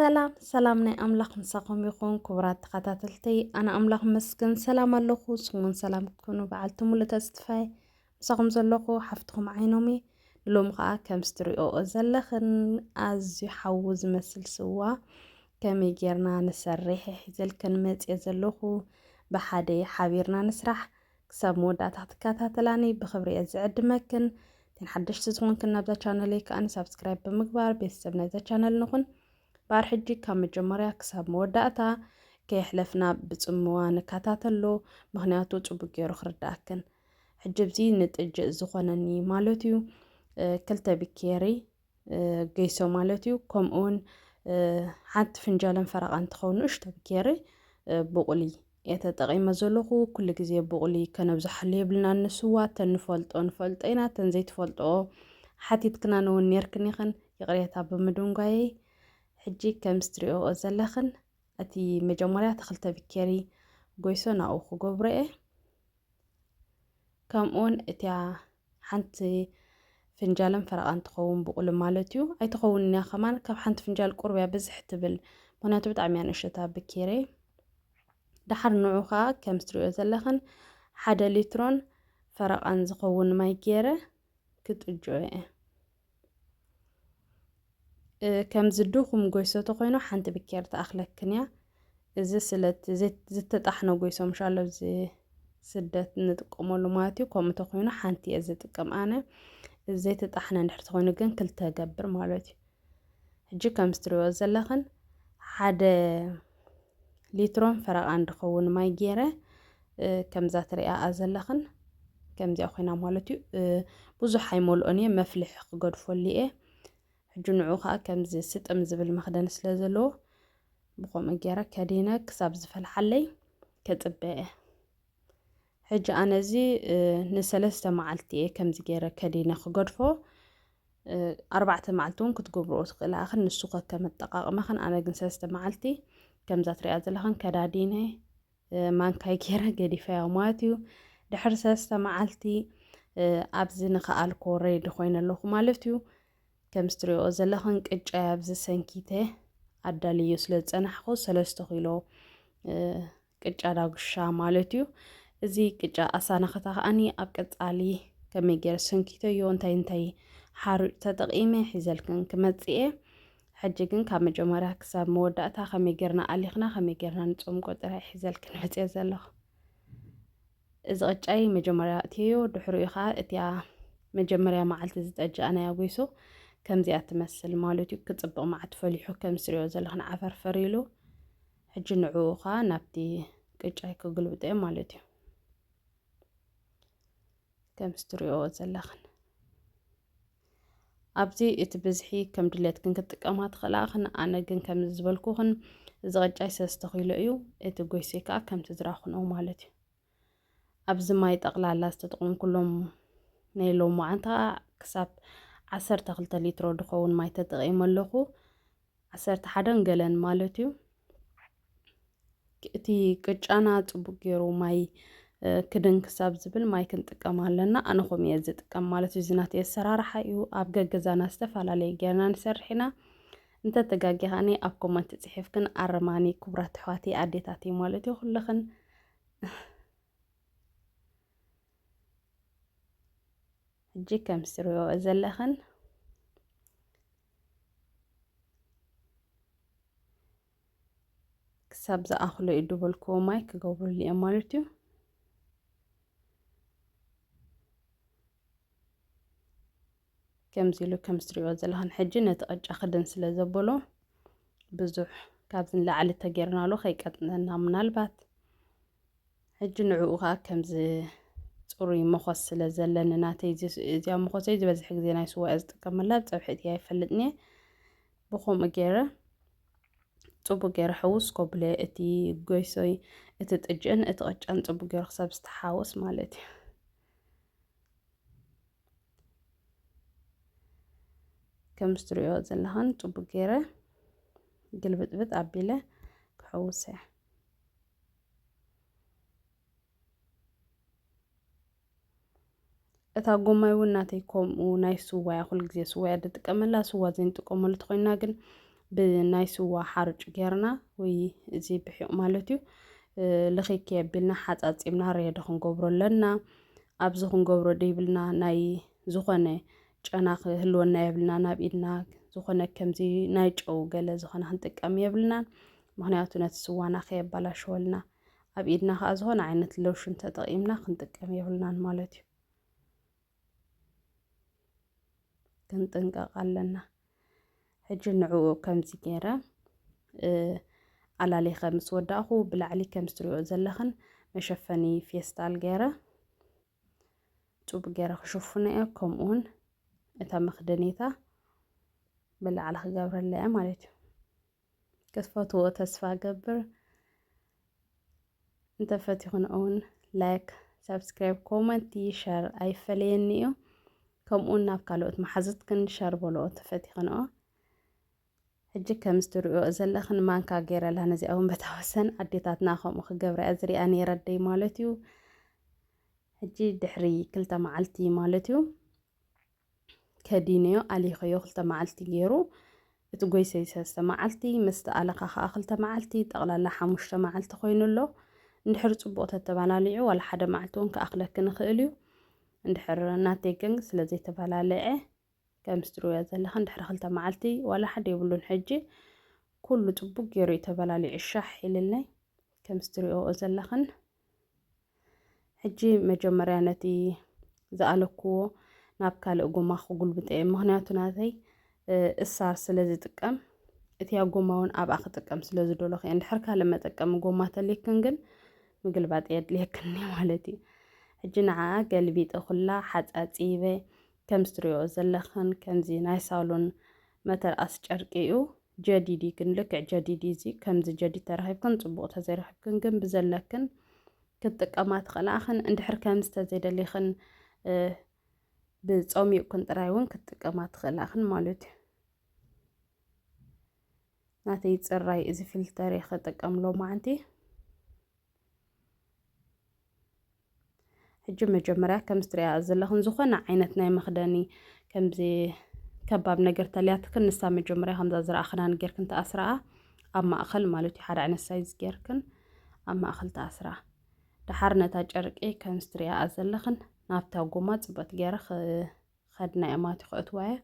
ሰላም ሰላም ናይ ኣምላኽ ምሳኹም ይኹን ክቡራት ተኸታተልተይ። ኣነ ኣምላኽ መስገን ሰላም ኣለኹ። ስሙን ሰላም ክትኮኑ በዓልቲ ሙሉ ተስፋይ ምሳኹም ዘለኹ ሓፍትኹም ዓይኖሚ። ንሎም ከዓ ከም ስትሪኦ ዘለኽን ኣዝዩ ሓዊ ዝመስል ስዋ ከመይ ጌርና ንሰርሕ ሒዘልክን መፅየ ዘለኹ። ብሓደ ሓቢርና ንስራሕ። ክሳብ መወዳእታ ክትከታተላኒ ብኽብሪ እየ ዝዕድመክን። እተን ሓደሽቲ ዝኾንክን ናብዛ ቻነለይ ከኣኒ ሳብስክራይብ ብምግባር ቤተሰብ ናይዛ ቻነል ንኹን። ባር ሕጂ ካብ መጀመርያ ክሳብ መወዳእታ ከየሕለፍና ብጽምዋ ንከታተሎ፣ ምኽንያቱ ጽቡቅ ገይሩ ክርዳኣክን። ሕጂ ኣብዚ ንጥጅእ ዝኾነኒ ማለት እዩ፣ እ፣ ክልተ ቢኬሪ፣ እ፣ ገይሶ ማለት እዩ። ከምኡውን፣ እ፣ ሓንቲ ፍንጃለን ፈረቓን ትኸውን ንእሽቶ ቢኬሪ፣ እ፣ ብቑሊ እየ ተጠቒመ ዘለኹ። ኩሉ ግዜ ብቑሊ ከነብዝሓሉ የብልናን። ንስዋ እተን ንፈልጦ ንፈልጦ ኢና፣ እተን ዘይትፈልጥኦ ሓቲትክናን እውን ኔርክን ኢኽን። ይቕሬታ ብምድንጓየይ። ሕጂ ከም እትሪኦኦ ዘለኽን እቲ መጀመርያ እቲ ክልተ ቢኬሪ ጎይሶ ናብኡ ክገብሮ እየ። ከምኡውን እቲያ ሓንቲ ፍንጃልን ፈረቓን ትኸውን ብቑሊ ማለት እዩ። ኣይትኸውን እያ ከማን ካብ ሓንቲ ፍንጃል ቁርብ እያ ብዝሕ ትብል። ምኽንያቱ ብጣዕሚ እያ ንእሽቶ እታ ቢኬሪ። ደሓር ንዑ ኸዓ ከም እትሪኦ ዘለኽን ሓደ ሊትሮን ፈረቓን ዝኸውን ማይ ገይረ ክጥጅኦ እየ። እ፣ ከምዚ ድኹም ጎይሶ ተኾይኑ ሓንቲ ቢኬሪ ትኣኽለክን እያ። እዚ ስለ እቲ ዘይ-፣ ዝተጣሕነ ጎይሶ ምሽ ኣሎ ኣብዚ ስደት ንጥቀመሉ ማለት እዩ። ከምኡ ተኾይኑ ሓንቲ እየ ዝጥቀም ኣነ። እዚ ዘይተጣሕነ እንድሕር ተኾይኑ ግን ክልተ ገብር ማለት እዩ። ሕጂ ከም እትሪኦ ዘለኽን ሓደ ሊትሮን ፈረቓን ዝኸውን ማይ ገይረ፣ እ፣ ከምዛ ትሪኣኣ ዘለኽን ከምዚኣ ኮይና ማለት እዩ። እ፣ ብዙሕ ኣይመልኦን እየ፣ መፍልሒ ክገድፈሉ እየ። ሕጂ ንዑ ኸዓ ከምዚ ስጥም ዝብል መኽደን ስለ ዘለዎ ብኸምኡ ገይረ ከዲነ ክሳብ ዝፈልሓለይ ከጽበ እየ። ሕጂ ኣነ እዚ፣ እ፣ ንሰለስተ መዓልቲ እየ ከምዚ ገይረ ከዲነ ክገድፎ። እ፣ ኣርባዕተ መዓልቲ እውን ክትገብርኦ ትኽእላ ኢኽን፣ ንሱ ከከም ኣጠቓቕማኽን። ኣነ ግን ሰለስተ መዓልቲ ከምዛ ትሪኣ ዘለኽን ከዳዲነ፣ እ፣ ማንካይ ገይረ ገዲፈያ ማለት እዩ። ድሕሪ ሰለስተ መዓልቲ፣ እ፣ ኣብዚ ንኸኣልኮ ሬዲ ኮይነ ኣለኹ ማለት እዩ። ከም እትሪኦ ዘለኽን ቅጫ ኣብዚ ሰንኪተ ኣዳልዮ ስለ ዝጸናሕኩ ሰለስተ ኪሎ፣ እ፣ ቅጫ ዳጉሻ ማለት እዩ። እዚ ቅጫ ኣሳናኽታ ከኣኒ ኣብ ቀጻሊ ከመይ ገይረ ሰንኪተዮ፣ እንታይ እንታይ ሓሩጭ ተጠቒመ ሒዘልክን ክመጽእ እየ። ሕጂ ግን ካብ መጀመርያ ክሳብ መወዳእታ ከመይ ጌርና ኣሊኽና፣ ከመይ ጌርና ንጾምቆ ጥራይ ሒዘልክን መጽየ ዘለኹ። እዚ ቅጫይ መጀመርያ እትየዮ፣ ድሕሪኡ ኸዓ እቲኣ መጀመርያ መዓልቲ ዝጠጅኣናያ ጎይሶ ከምዚኣ ትመስል ማለት እዩ። ክጽብቕ መዓት ፈሊሑ ከም እትሪኦ ዘለኽን ዓፈርፈር ኢሉ። ሕጂ ንዕኡ ኸዓ ናብቲ ቅጫይ ክግልብጦ እየ ማለት እዩ። ከም እትሪኦ ዘለኽን። ኣብዚ እቲ ብዝሒ ከም ድሌትክን ክትጥቀማ ትኽእላ ኢኽን። ኣነ ግን ከም ዝበልኩኽን እዚ ቅጫይ ሰለስተ ኪሎ እዩ። እቲ ጎይሰይ ከኣ ከምቲ ዝራኹንኦ ማለት እዩ። ኣብዚ ማይ ጠቕላላ ዝተጠቐምኩሎም ናይ ሎማዓንቲ ከኣ ክሳብ ዓሰርተ ክልተ ሊትሮ ዝኸውን ማይ ተጠቒመ ኣለኹ። ዓሰርተ ሓደን ገለን ማለት እዩ። እቲ ቅጫና ጽቡቅ ገይሩ ማይ፣ እ፣ ክድን ክሳብ ዝብል ማይ ክንጥቀም ኣለና። ኣነ ከምኡ እየ ዝጥቀም ማለት እዩ። እዚ ናተይ ኣሰራርሓ እዩ። ኣብ ገገዛና ዝተፈላለየ ጌርና ንሰርሕ ኢና። እንተተጋጊ ከኣኒ ኣብ ኮመንት ጽሒፍክን ኣርማኒ ክቡራት ኣሕዋተይ ኣዴታተይ ማለት እዩ ኩልኽን። ሕጂ ከም እትሪኦ ዘለኽን ክሳብ ዝኣኽሎ እዩ ዝበልክዎ ማይ ክገብረሉ እየ ማለት እዩ። ከምዚ ኢሉ ከም እትሪኦ ዘለኽን ሕጂ ነቲ ቅጫ ክድን ስለ ዘበሎ ብዙሕ ካብዚ ንላዕሊ ተገይርናሉ ከይቀጥነና ምናልባት ሕጂ ንዕኡ ኸዓ ከምዚ ጽሩይ መኾስ ስለ ዘለኒ ናተይ እዚ፣ እዚኣ መኾሰይ ዝበዝሕ ግዜ ናይ ስዋ እየ ዝጥቀመላ፣ ኣብ ጸብሒ እትያ ኣይፈልጥን እየ። ብኸምኡ ገይረ ጽቡቅ ገይረ ሕውስ ከብሎ እቲ ጎይሶይ፣ እቲ ጥጅእን እቲ ቅጫን ጽቡቅ ገይሩ ክሳብ ዝተሓወስ ማለት እዩ። ከም እትሪኦ ዘለኽን ጽቡቅ ገይረ ግልብጥብጥ ኣቢለ ክሕውስ እየ። እታ ጎማይ እውን ናተይ ከምኡ ናይ ስዋ እያ፣ ኩሉ ግዜ ስዋ እያ ዝጥቀመላ። ስዋ ዘይንጥቀመሉ ተኾይንና ግን ብናይ ስዋ ሓርጭ ጌርና ወይ እዚ ብሒቕ ማለት እዩ፣ እ፣ ልኺክ የቢልና ሓጻጺምና ሬዲ ክንገብሮ ኣለና። ኣብዚ ክንገብሮ ደይብልና ናይ ዝኾነ ጨና ክህልወና የብልና። ናብ ኢድና ዝኾነ ከምዚ ናይ ጨው ገለ ዝኾነ ክንጥቀም የብልናን። ምኽንያቱ ነቲ ስዋና ከየባላሸወልና ኣብ ኢድና ከኣ ዝኾነ ዓይነት ሎሽን ተጠቒምና ክንጥቀም የብልናን ማለት እዩ። ክንጥንቀቕ ኣለና። ሕጂ ንዕኡ ከምዚ ገይረ፣ እ፣ ኣላሊኸ ምስ ወዳእኹ ብላዕሊ ከምዚ ትሪኦ ዘለኽን መሸፈኒ ፌስታል ገይረ፣ ጽቡቅ ገይረ ክሽፍኖ እየ። ከምኡውን እታ መኽደኒታ ብላዕሊ ክገብረላ እየ ማለት እዩ። ክትፈትዎ ተስፋ ገብር። እንተፈቲኹን እውን ላይክ፣ ሳብስክራይብ፣ ኮመንቲ፣ ሸር ኣይፈለየኒ እዩ። ከምኡውን ናብ ካልኦት መሓዙትክን ሸር በልኦ እንተፈቲኽንኦ። ሕጂ ከምዚ ትሪኦ ዘለኽን ማንካ ገይረላ ነዚኣ እውን በታ ወሰን ኣዴታትና ከምኡ ክገብራ እየ ዝሪኣ ነይረ ኣደይ ማለት እዩ። ሕጂ ድሕሪ ክልተ መዓልቲ ማለት እዩ ከዲነዮ ኣሊኸዮ ክልተ መዓልቲ ገይሩ። እቲ ጎይሰይ ሰለስተ መዓልቲ፣ ምስ ተኣለኻ ኸዓ ክልተ መዓልቲ፣ ጠቕላላ ሓሙሽተ መዓልቲ ኮይኑ ኣሎ። እንድሕር ጽቡቕ ተተባላሊዑ ዋላ ሓደ መዓልቲ እውን ክኣኽለክን ይኽእል እዩ። እንድሕር ናተይ ግን ስለ ዘይተባላለዐ ከምዚ ትሪእዮ ዘለኽን ድሕሪ ክልተ መዓልቲ ዋላ ሓደ የብሉን። ሕጂ ኩሉ ጽቡቅ ገይሩ እዩ ተበላሊዑ ሻሕ ኢልለይ ከምዚ ትሪእዮ ዘለኽን። ሕጂ መጀመርያ ነቲ ዝኣለክዎ ናብ ካልእ ጎማ ክጉልብጠ እየ። ምኽንያቱ ናተይ፣ እ፣ እሳር ስለ ዝጥቀም፣ እቲያ ጎማ እውን ኣብኣ ክጥቀም ስለ ዝደለኹ እየ። እንድሕር ካልእ መጠቀሚ ጎማ ተልየክን ግን ምግልባጥ የድልየክኒ ማለት እዩ። ሕጂ ንዓኣ ገልቢጠ ኩላ ሓጻጺበ፣ ከምዚ ትሪኦ ዘለኽን ከምዚ ናይ ሳሎን መተርኣስ ጨርቂ እዩ። ጀዲድ እዩ ግን ልክዕ ጀዲድ እዩ። እዚ ከምዚ ጀዲድ ተረኺብክን ጽቡቕ ተዘይረኺብክን ግን ብዘለክን ክትጥቀማ ትኽእላ እኽን። እንድሕር ከምዚ ተዘይደሊኽን፣ እ፣ ብጸሚቕክን ጥራይ እውን ክትጥቀማ ትኽእላ እኽን ማለት እዩ። ናተይ ጽራይ እዚ ፊልተር እየ ክጥቀም ሎማዓንቲ። ሕጂ መጀመርያ ከምዚ ትሪኣ ዘለኽን ዝኾነ ዓይነት ናይ መኽደኒ ከምዚ ከባብ ነገር ተልያትክን ንሳ መጀመርያ ከምዛ ዝረኣኽናን ጌርክን ተኣስረኣ ኣብ ማእኸል ማለት እዩ። ሓደ ዓይነት ሳይዝ ጌርክን ኣብ ማእኸል ተኣስረኣ። ደሓር ነታ ጨርቂ ከምዚ ትሪኣ ዘለኽን ናብታ ጎማ ጽበት ገይረ ኸድና እየ ማለት እዩ፣ ከእትዋ እየ።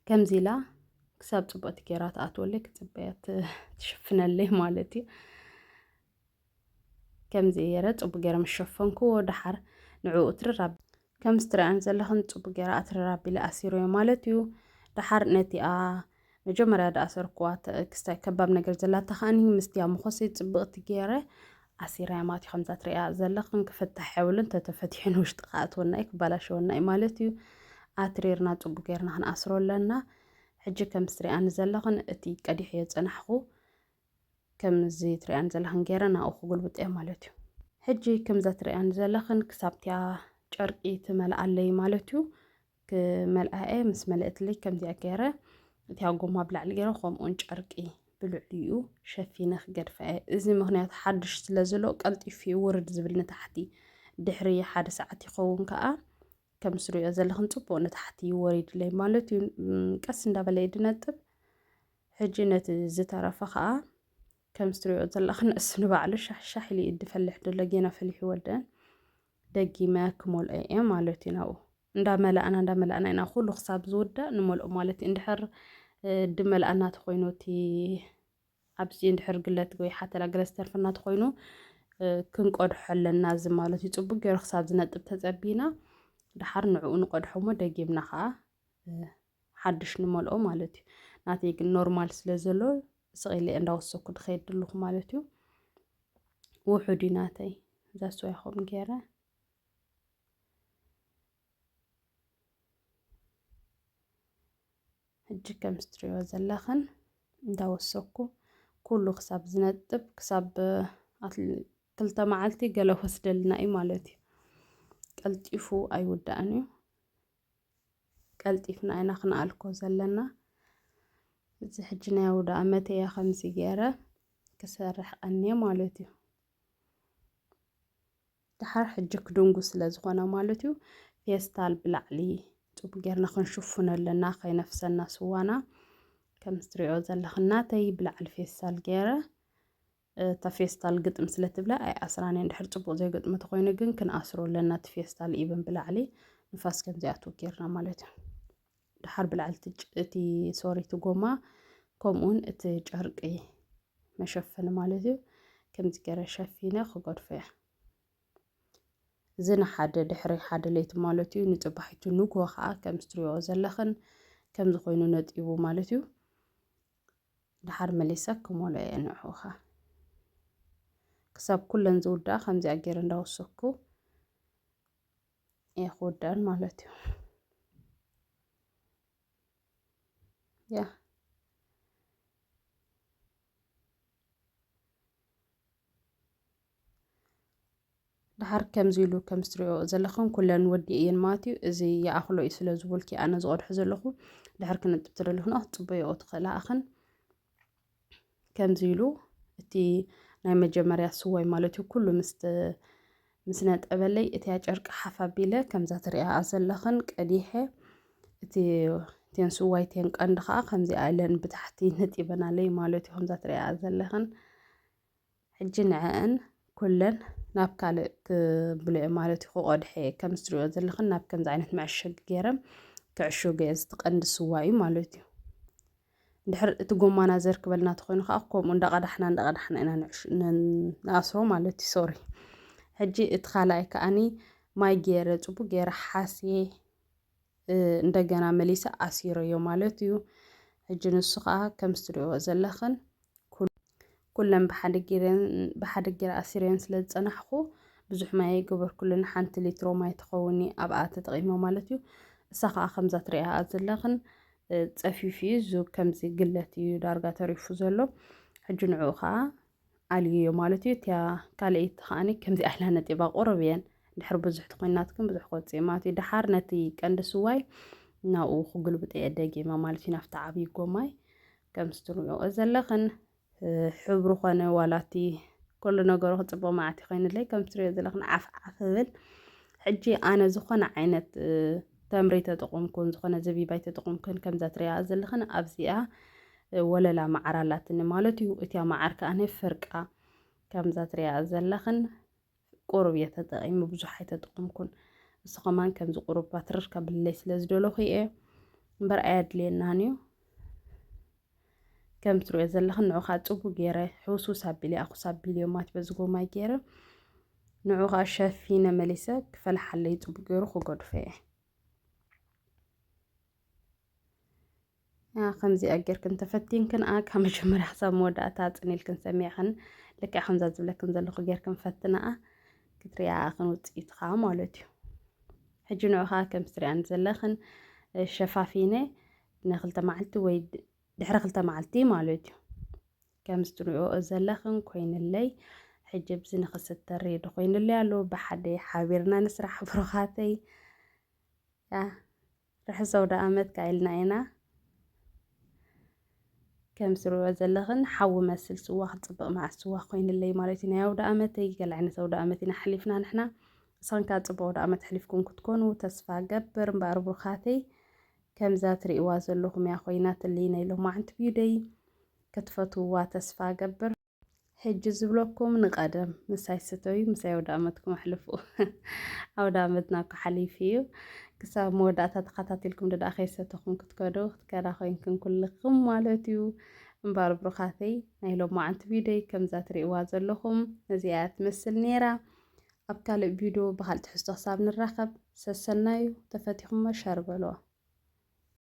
ከምዚ ኢላ ክሳብ ጽቡቕቲ ገይራ ትኣትወለይ ክጽበያ ት-፣ ትሽፍነለይ ማለት እዩ። ከምዚ ገይረ ጽቡቅ ገይረ ምስ ሸፈንክዎ፣ ደሓር ንዕኡ ትርር ኣብ-፣ ከምዚ ትሪኣን ዘለኽን ጽቡቅ ገይረ ኣትርር ኣቢለ ኣሲረዮ ማለት እዩ። ደሓር ነቲኣ መጀመርያ ዝኣሰርክዋ ተ-፣ ክስታይ ከባብ ነገር ዘላታ ከኣኒ ምስቲያ መኾሰይ ጽብቕቲ ገይረ ኣሲረያ ማለት እዩ። ከምዛ ትሪኣ ዘለኽን ክፍታሕ የብሉን፣ ተተፈቲሑ ንውሽጢ ክኣትወና እዩ፣ ክበላሸወና እዩ ማለት እዩ። ኣትሪርና ጽቡቅ ገይርና ክንኣስሮ ኣለና። ሕጂ ከምዚ ትሪኣኒ ዘለኽን እቲ ቀዲሐዮ ዝጸናሕኩ ከምዚ ትሪኣን ዘለኽን ገይረ ናብኡ ክጉልብጥ እየ ማለት እዩ። ሕጂ ከምዛ ትሪኣን ዘለኽን ክሳብቲያ ጨርቂ ትመልኣለይ ማለት እዩ። ክመልኣ እየ፣ ምስ መለእትለይ ከምዚኣ ገይረ እቲያ ጎማ ብላዕሊ ገይረ ከምኡውን ጨርቂ ብልዕሊኡ ሸፊነ ክገድፋ እየ። እዚ ምኽንያቱ ሓድሽ ስለ ዘሎ ቀልጢፉ እዩ ውርድ ዝብል ንታሕቲ። ድሕሪ ሓደ ሰዓት ይኸውን ከኣ ከም ትሪኦ ዘለኽን ጽቡቕ ንታሕቲ ወሪድለይ ማለት እዩ። እም፣ ቀስ እንዳበለ እዩ ዝነጥብ። ሕጂ ነቲ ዝተረፈ ከኣ ከም ትሪኦ ዘለኽን እሱ ንባዕሉ ሻሕ ሻሕ ኢሉ እዩ ዝፈልሕ ዘሎ፣ ጌና ፈሊሑ ወደን ደጊመ ክመልኦ እየ ማለት እዩ ናብኡ። እንዳመላእና እንዳመላእና ኢና ኩሉ ክሳብ ዝውዳእ ንመልኦ ማለት እዩ። እንድሕር፣ እ፣ ድመልኣና ተኾይኑ እቲ ኣብዚ እንድሕር ግለት ወይ ሓተላ ገለ ዝተርፈና ተኾይኑ፣ እ፣ ክንቀድሖ ኣለና እዚ ማለት እዩ። ጽቡቅ ገይሩ ክሳብ ዝነጥብ ተጸቢና ደሓር ንዕኡ ንቀድሖ እሞ ደጊምና ከኣ፣ እ፣ ሓድሽ ንመልኦ ማለት እዩ። ናተይ ግን ኖርማል ስለ ዘሎ ስቕ ኢለ እንዳወሰኩ ድኸይድ ኣለኹ ማለት እዩ። ውሑድ እዩ ናተይ። እዛ ስዋ ይኸውን ገይረ። ሕጂ ከም ትሪእዎ ዘለኽን እንዳወሰኩ ኩሉ ክሳብ ዝነጥብ፣ ክሳብ ኣትል-፣ ክልተ መዓልቲ ገለ ወስደልና እዩ ማለት እዩ። ቀልጢፉ ኣይውዳእን እዩ። ቀልጢፍና ኢና ክንኣልኮ ዘለና። እዚ ሕጂ ናይ ኣውዳኣ መተያ ከምዚ ገይረ ክሰርሕ ቀንየ ማለት እዩ። ደሓር ሕጂ ክድንጉ ስለ ዝኾነ ማለት እዩ፣ ፌስታል ብላዕሊ ጽቡቅ ጌርና ክንሽፍኖ ኣለና፣ ከይነፍሰና ስዋና። ከም እትሪኦ ዘለኽን ናተይ ብላዕሊ ፌስታል ገይረ፣ እታ ፌስታል ግጥም ስለ ትብላ ኣይኣስራን እየ። እንድሕር ጽቡቕ ዘይገጥሞ ተኾይኑ ግን ክንኣስሮ ኣለና፣ እቲ ፌስታል ኢብን ብላዕሊ ንፋስ ከም ዘይኣትዎ ጌርና ማለት እዩ። ድሓር ብላዕሊ እቲ ጭ-፣ እቲ፣ ሶሪ፣ እቲ ጎማ ከምኡውን እቲ ጨርቂ መሸፈኒ ማለት እዩ። ከምዚ ገይረ ሸፊነ ክገድፎ እየ። እዚ ንሓደ ድሕሪ ሓደ ለይቲ ማለት እዩ። ንጽባሒቱ ንግሆ ኸዓ ከም እትሪኦ ዘለኽን ከምዚ ኮይኑ ነጢቡ ማለት እዩ። ድሓር መሊሰ ክሞልኦ እየ ንዕኡ ኸዓ። ክሳብ ኩለን ዝውዳእ ከምዚኣ ገይረ እንዳወሰኩ እየ ክውድኣን ማለት እዩ። ያ። ድሓር ከምዚ ኢሉ ከም እትሪኦ ዘለኽን ኩለን ወዲኤ እየን ማለት እዩ። እዚ ይኣኽሎ እዩ ስለ ዝበልኩ ኣነ ዝቐድሖ ዘለኹ። ድሓር ክነጥብ ተደለኹ ንኣ ክትጽበይኦ ትኽእላ ኣኽን። ከምዚ ኢሉ እቲ ናይ መጀመርያ ስዋይ ማለት እዩ ኩሉ ምስ ተ-፣ ምስ ነጠበለይ እቲያ ጨርቂ ሓፍ ኣቢለ ከምዛ ትሪኣ ዘለኽን ቀዲሐ እቲ፣ እተን ስዋይ እተን ቀንዲ ኸዓ ከምዚኣ ኢለን ብታሕቲ ነጢበናለይ ማለት እዩ። ከምዛ ትሪኣ ዘለኽን ሕጂ ንዐአን ኩለን ናብ ካልእ ክብልኦ ማለት እዩ፣ ክቆድሐ እየ። ከም እትሪኦ ዘለኽን ናብ ከምዚ ዓይነት መዐሸጊ ገይረ ክዕሽጎ እየ። እዚ እቲ ቀንዲ ስዋ እዩ ማለት እዩ። እንድሕር እቲ ጎማና ዘርክበልና ተኾይኑ ከዓ ከምኡ እንዳቐዳሕና፣ እንዳቐዳሕና ኢና ንዕሽ-፣ ን-፣ ንኣስሮ ማለት እዩ። ሶሪ። ሕጂ እቲ ካልኣይ ከዓኒ ማይ ገይረ፣ ጽቡቅ ገይረ ሓስየ፣ እ፣ እንደገና መሊሰ ኣሲረዮ ማለት እዩ። ሕጂ ንሱ ከዓ ከም እትሪእዎ ዘለኽን ኩል-፣ ኩለን ብሓደ ጌረን፣ ብሓደ ጌረ ኣሲረን ስለ ዝጸናሕኩ ብዙሕ ማይ ኣይገበርኩሉን። ሓንቲ ሊትሮ ማይ ትኸውን ኣብኣ ተጠቒመ ማለት እዩ። እሳ ከዓ ከምዛ ትሪእያ ዘለኽን፣ እ፣ ጸፊፉ እዩ። እዚ ከምዚ ግለት እዩ ዳርጋ ተሪፉ ዘሎ። ሕጂ ንዕኡ ከዓ ኣልይዮ ማለት እዩ። እቲያ ካልኣይቲ ከዓኒ ከምዚኣ ኢላ ነጢባ ቁሩብ እየን። ድሕሪ ብዙሕ ተኾይናትክን ብዙሕ ክወፅእ እዩ ማለት እዩ። ድሓር ነቲ ቀንዲ ስዋይ ናብኡ ክግልብጦ እየ ደጊመ ማለት እዩ፣ ናብቲ ዓብዪ ጎማይ። ከም እትሪእኦ ዘለኽን፣ እ፣ ሕብሩ ኾነ ዋላ እቲ ኩሉ ነገሩ ክፅቡቕ መዓት ይኾይንለይ። ከም እትሪእዮ ዘለኽን ዓፍ ዓፍ እብል። ሕጂ ኣነ ዝኾነ ዓይነት፣ እ፣ ተምሪ ተጠቐምኩን ዝኾነ ዘቢብ ኣይተጠቐምኩን፣ ከምዛ ትሪእያ ዘለኽን ኣብዚኣ፣ እ፣ ወለላ መዓር ኣላትኒ ማለት እዩ። እቲያ መዓር ከኣ ናይ ፍርቃ ከምዛ ትሪእያ ዘለኽን ቁሩብ እየ ተጠቒመ፣ ብዙሕ ኣይተጠቐምኩን። እሱ ከማን ከምዚ ቁሩብ ባትርር ከብለይ ስለ ዝደለኹ እየ እምበር ኣየድልየናን እዩ። ከም ትሪእዮ ዘለኽን ንዑ ኸዓ ጽቡቕ ገይረ ሕውስውስ ኣቢለ፣ ኣኹስ ኣቢለዮ ማለት በዚ ጎማይ ገይረ ንዑ ኸዓ ሸፊነ መሊሰ ክፈላሓለይ ጽቡቕ ገይሩ ክገድፎ እየ። ያ፣ ከምዚኣ ጌርክን ተፈቲንክን፣ ኣ፣ ካብ መጀመርያ ክሳብ መወዳእታ ጽን ኢልክን ሰሚዕክን፣ ልክዕ ከምዛ ዝብለክን ዘለኹ ጌርክን ፈትንኣ፣ ክትሪኣ ኣኽን ውጽኢትኻ ማለት እዩ። ሕጂ ንዑ ኸኣ ከም ትሪኣን ዘለኽን፣ እ፣ ሸፋፊነ ንኽልተ መዓልቲ ወይ ድ-፣ ድሕሪ ክልተ መዓልቲ ማለት እዩ። ከም ትሪኦ ዘለኽን ኮይንለይ፣ ሕጂ ብዚ ንኽስተር ሬዲ ኮይንለይ ኣሎ። ብሓደ ሓቢርና ንስራሕ ብሩኻተይ። ያ፣ ርሑስ ኣውደ ኣመት ከኣ ኢልና ኢና። ከም ትሪኦ ዘለኽን ሓዊ መስል ስዋ ክጽብቕ መዓት ስዋ ኮይንለይ ማለት እዩ። ናይ ኣውደ ኣመተይ ገለ ዓይነት ኣውደ ኣመት ኢና ሓሊፍና ንሕና። ንስኽን ከኣ ጽቡቕ ኣውደ ኣመት ኣሕሊፍኩም ክትኮኑ ተስፋ ገብር። እምበኣር ብሩኻተይ፣ ከምዛ ትሪእዋ ዘለኹም እያ ኮይናትለይ ናይ ሎማዓንቲ ቪድዮይ። ክትፈትውዋ ተስፋ ገብር። ሕጂ ዝብለኩም ንቐደም፣ ምሳይ ስተዩ፣ ምሳይ ኣውደ ኣመትኩም ኣሕልፉ። ኣውደ ኣመትና እኮ ሓሊፉ እዩ። ክሳብ መወዳእታ ተኸታቲልኩም ደኣ ከይሰተኹም ክትከዱ፣ ክትከዳ ኮይንክን ኩልኽም ማለት እዩ። እምበኣር ብሩኻተይ፣ ናይ ሎማዓንቲ ቪድዮይ ከምዛ ትሪእዋ ዘለኹም ነዚኣ እያ ትመስል ነይራ። ኣብ ካልእ ቪድዮ ብኻልእ ትሕዝቶ ክሳብ ንራኸብ፣ ሰሰናዩ፣ ተፈቲኹሞ ሸር በልዋ።